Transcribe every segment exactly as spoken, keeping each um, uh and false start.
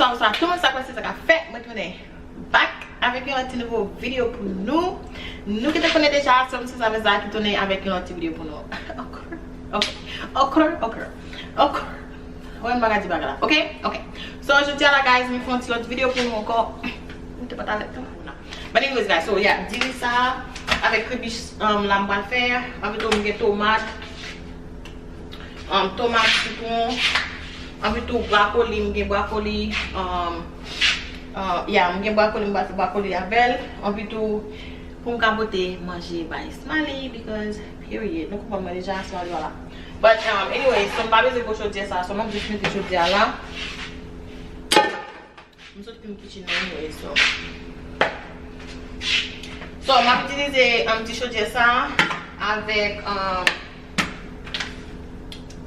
Bonswa tout moun, sa k pase, sa k ap fèt? Mwen tounen back avèk yon lòt ti nouvo videyo pou nou. Nou ki te konnen deja, se mwen Sezave Zara ki tounen avèk yon lòt ti videyo pou nou. Okra, okra, okra, okra, okra. Wè, m pa ka di bagay la. Ok? Ok. So, jodi a la, guys, mwen fè yon ti lòt videyo pou nou ankò. Mwen te pa t alèz tou. But anyways, guys, so, yeah, diri sa avèk kribich, um, la m pral fè. Anpito m gen tomat, um, tomat, sitwon. Anpito bwakoli, m gen bwakoli, um, uh, yeah, m gen bwakoli, m pral fè bwakoli avè l. Anpito pou m ka pote manje bay Smiley, because period. Nou konprann mwen deja, Smiley pa la. But, um, anyway, so m pa bezwen gwo chodyè sa, so m ap jis mete chodyè a la. M sot fin kitchen nan anyway, so. So, m ap itilize, um, ti chodyè sa avèk, um,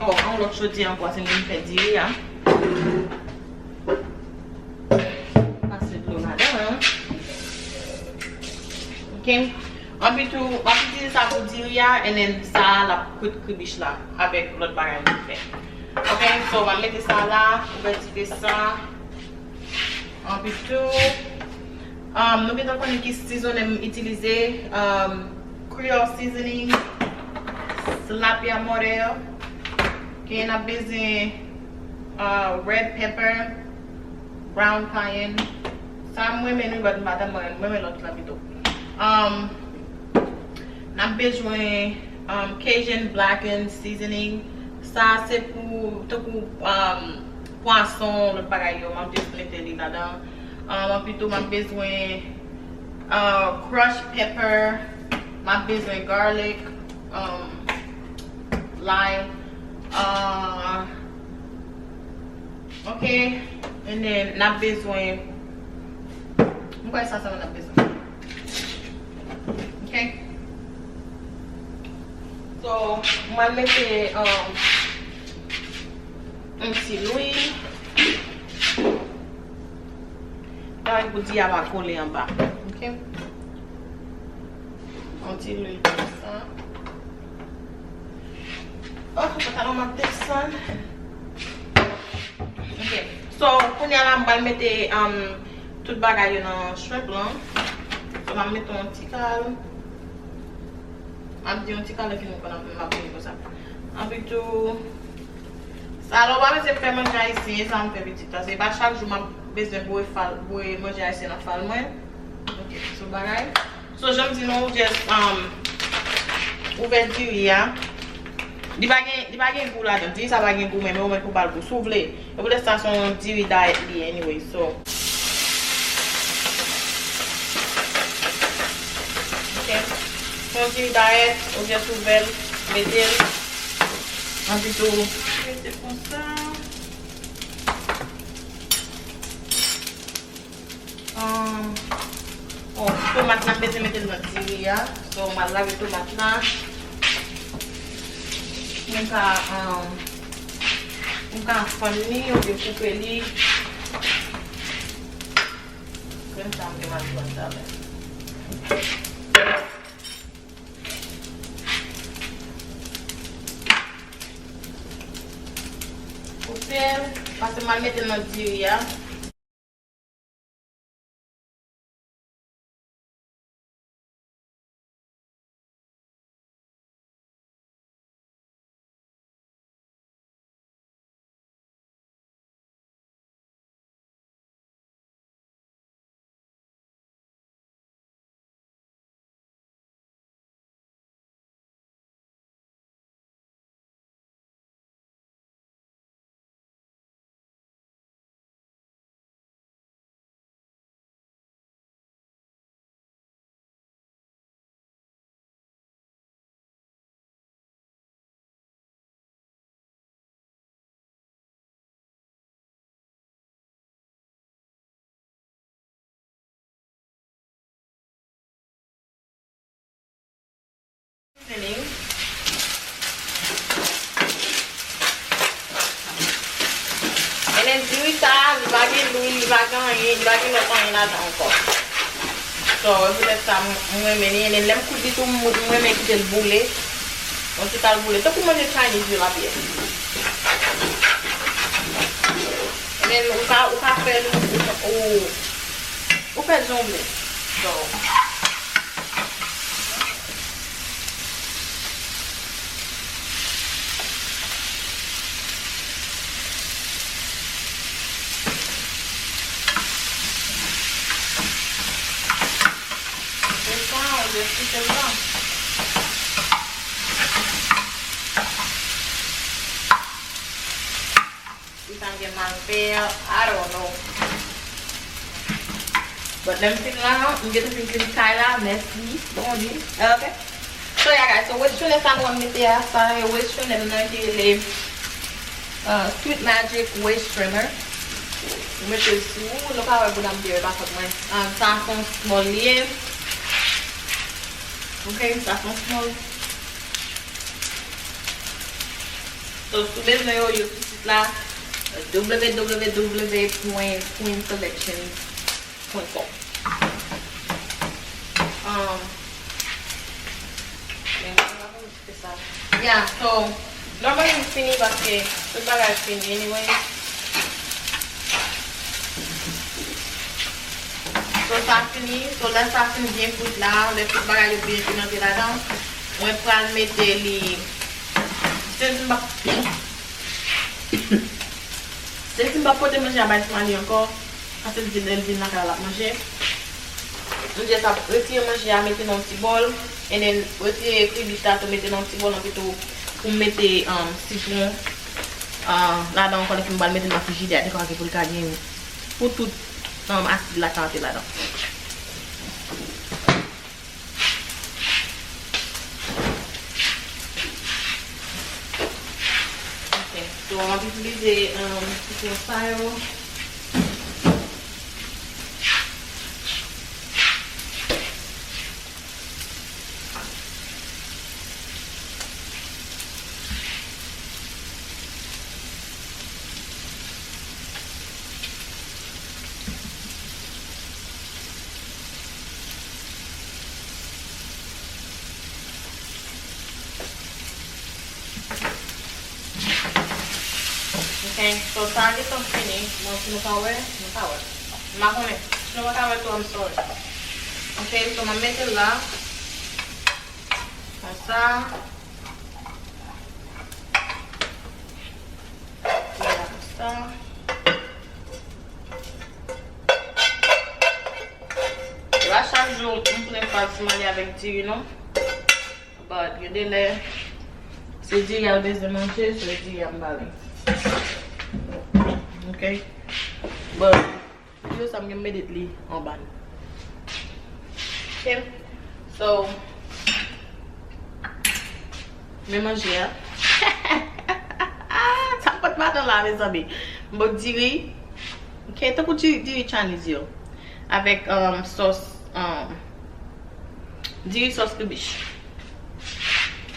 oh, yon lòt chodyè ankò, se m vin fè diri a. Pase dlo ladan, hein. Ok. Anpi tou, m ap itilize sa pou diri a, and then sa a l ap kwit kribich la avèk lòt bagay m vin fè. Ok, so, m ap mete sa la, ouvè dife sa. Anpi tou, um, nou gentan konnen ki sizonnen m itilize, um, Creole seasoning, tilapia morel, ke n ap bezwen, uh, red pepper, brown cayenne. Sa m renmen wi, but m pa tèlman renmen, m renmen lòt la pito. Um, n ap bezwen, um, Cajun blackened seasoning. Sa se pou, tankou, um, pwason, lòt bagay yo, m ap jis mete li ladan. Um, anpi tou, m ap bezwen, uh, crushed pepper, m ap bezwen garlic, um, lime, uh, ok, and then n ap bezwen, m kwè sa sèlman n ap bezwen. Ok. So, mwen mete, um, yon ti lwil. Bagay pou diri a pa kole anba. Ok. Yon ti lwil konsa. Oh, pantalon m ap desann. Ok. So, kounye a la, m pral mete, um, tout bagay yo nan shrimp lan. So, m ap mete yon ti kal. M ap di yon ti kal, lè fini m konn ap, m ap vini konsa. Anpi tou, sa la, ou pa bezwen fè manje ayisyen, e sa m fè pitit la. Se pa chak jou m ap bezwen boure fal, boure manje ayisyen nan fal mwen. Ok, so bagay. So, jan m di nou, just, um, ouvè diri a. Li pa gen, li pa gen gou ladan. Diri sa pa gen gou, men, men ou mèt pou ba l gou. Si w vle. E poutèt sa, se yon diri diet li, anyway, so. Ok. Se yon diri diet, ou just ouvè l, mete l. Anpi tou, mete konsa. Um, oh, tomat la, m bezwen mete l nan diri a. So, m al lave tomat la. Mwen ka, um, mwen ka fann li oubyen koupe li. Grenn sa, m te mal pran talè. Koupe l, paske m al mete l nan diri a. Seasoning. And then diri sa, li pa gen lwil, li pa gen anyen, li pa gen lòt anyen ladan ankò. So, e poutèt sa, m, m renmen li. And then, lè m koud li tou, m, m renmen kite l boule. Yon ti kal boule. Tankou manje Chinese yo la byen. And Ou ka, ou ka fè l, ou, ou, ou fè l jan w vle. So, se sa, ou just kite l la. Li pa gen mal fè, I don't know. But lè m fin la, m gentan fin kite kay la, mèsi Bondye. Ok. So yeah guys, so waist trainer sa nou wè m mete a, sa e waist trainer m nan ki rele uh, Sweet Magic Waist Trimmer. Ou mete l sou ou, nou ka wè bouda m byen pa kont mwen. Um, sa se yon small li ye. Ok, sa se yon small. So, si w bezwen yo, yo sou sit la, www.queencollections.com. Um, men mwen pa konn kite sa. Yeah, so, normally m fini paske tout bagay fini anyway. So, sa fini. So, lè sa fin byen kwit la, lè tout bagay yo byen fin antre ladan, mwen pral mete li. Since m pa, since m pa pote manje a bay Smiley ankò, paske l di lè l vin lakay la, l ap manje. M just ap retire manje a, mete nan yon ti bòl, and then retire kribich la tou, mete nan yon ti bòl, anpi tou pou m mete, um, sitwon, uh, ladan ankò, lè m pral mete l nan frijidè a, dekwa pou l ka gen, pou tout, um, asid la ka antre ladan. Ok, so, m ap itilize, um, sitwon sa yo. Ok, so sa gentan fini. Bon, si nou pa wè, nou pa wè. M pa konnen. Si nou pa ka wè tou, I'm sorry. Ok, so m ap mete l la. Konsa. Mete l la konsa. E pa chak jou m pran faz manje avèk diri, non. But gen de lè, se diri a l bezwen manje, se diri a m ba li. Ok? But, videyo sa m gen m edit li anba l. Ok? So, men manje a. Sa m pot maten la, mezanmi. M pot diri. Ok, tankou diri, diri Chinese yo. Avèk, um, sòs, um, diri sòs kribich.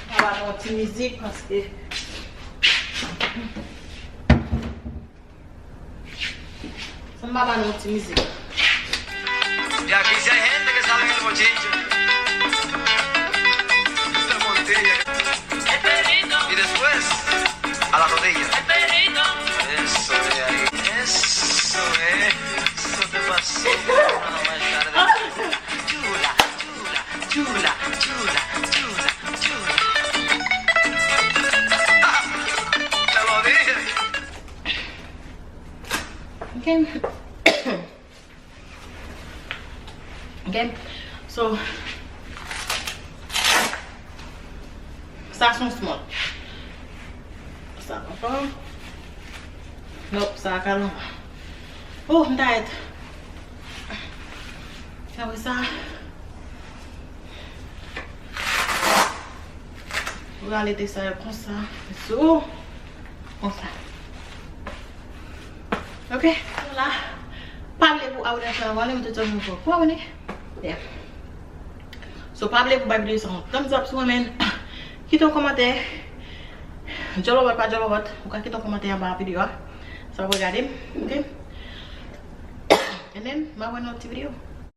Mwen ba nou yon ti mizik paske San m pa ba nou yon ti mizik. Y aquí sí hay gente que sabe el bochinche. Esta botella. Y después, a la rodilla. Eso es ahí. Eso es. Eso te pasó. Nada más tarde. Chula, chula, chula, chula, chula, chula. Ah, te lo dije. Ok. Ok. So, sa se yon small. Sa ankò. Nope, sa ka longa. Oh, m tired. Apre sa, ou rale te sa yo konsa. Sou. Konsa. Ok, so la, pa bliye pou abòne ak chanèl mwen, mwen te tèlman fò pou abòne. Yeah. So, pa bliye pou bay videyo sa yon thumbs up si w renmen. Kite yon kòmantè. Djòlòbòt pa djòlòbòt, ou ka kite yon kòmantè anba videyo a. Sa w ap regade m, ok? And then, m a wè nan yon ti videyo.